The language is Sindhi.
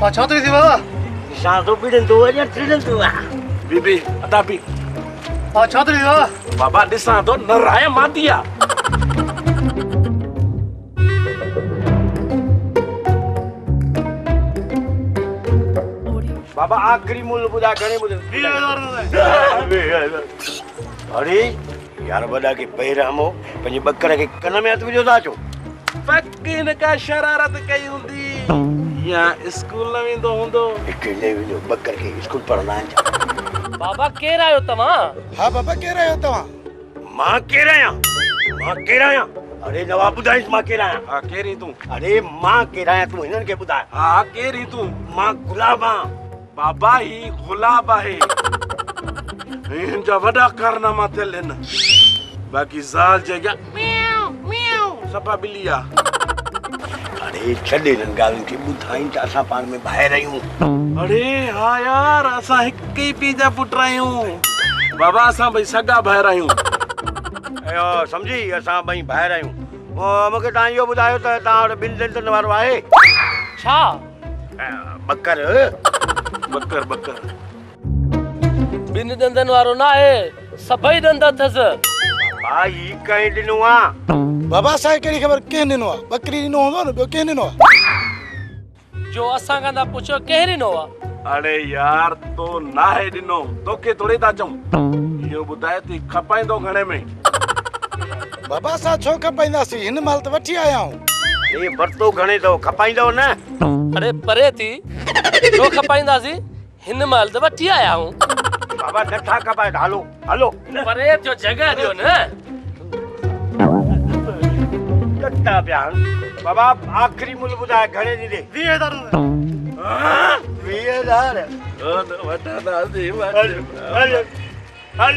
ها ڇا ٿو ٿي بابا؟ ڏسان ٿو ٻڙندو اڃا ٽڙندو آ. بي بي ادا بي. ها ڇا ٿو ٿي بابا؟ بابا ڏسان ٿو نر آ يا مادي آ. بابا آخري ملهه ٻڌاء گهڻي ملهه؟ 20000. اڙي يار وڏا ڪي بيرحمو پنهنجي ٻڪر کي ڪن ۾ هٿ وجهو ٿا اچو. پڪ هن ڪا شرارت ڪئي هوندي يا اسڪول نه ويندو هوندو. اسڪول نه ويندو ٻڪر کي اسڪول پڙهندا آهن ڇا؟ بابا ڪير آهيو توهان؟ ها بابا ڪير آهيو توهان؟ مان ڪير آهيان؟ مان ڪير آهيان؟ اڙي نواب ٻڌائينس مان ڪير آهيان. ها ڪير آهين تون؟ اڙي مان ڪير آهيان تون هنن کي ٻڌاء. ها ڪير آهين تون؟ مان گلاب آهيان. بابا هي گلاب آهي. هي هن جا وڏا ڪارناما ٿيل هن. باقي زال جي اڳيان ميائو ميائو صفا ٻلي آ. اڙي ڇڏ انهن ڳالهين کي ٻڌائين ته اسان پاڻ ۾ ڀائر آهيون. اڙي ها يار اسان هڪ ئي پيء جا پٽ آهيون. بابا اسان ٻئي سڳا ڀائر آهيون. اهو سمجهي اسان ٻئي ڀائر آهيون. مون کي توهان اهو ٻڌايو ته توهان وٽ ٻن ڏندن وارو آهي؟ ڇا؟ ٻڪر. ٻڪر ٻڪر. ٻن ڏندن وارو نه آهي، سڀئي ڏند اٿس. بابا هي ڪنهن ڏنو آ؟ بابا اسان کي ڪهڙي خبر ڪنهن ڏنو آ؟ ٻڪري ڏنو هوندو نه ٻيو ڪنهن ڏنو آ؟ جو اسان کان ٿا پڇو ڪنهن ڏنو آ؟ اڙي يار تو ناهي ڏنو، توکي ٿوري ٿا چئون. اهو ٻڌاء ته هي کپائيندو گهڻي ۾؟ بابا اسان ڇو کپائينداسين، هن مهل ته وٺي آيا آهيون. هي ورتو گهڻي اٿو، کپائيندؤ نه؟ اڙي پري ٿي، ڇو کپائينداسين، هن مهل ته وٺي آيا آهيون. بابا نه ٿا کپايو ته هلو هلو. پري ٿيو جڳهه ڏيو نه. ڪتا پيا هن. بابا آخري ملهه ٻڌاء گهڻي ڏيندي؟ 20000. 20000؟ وٺنداسين. هل هل هل.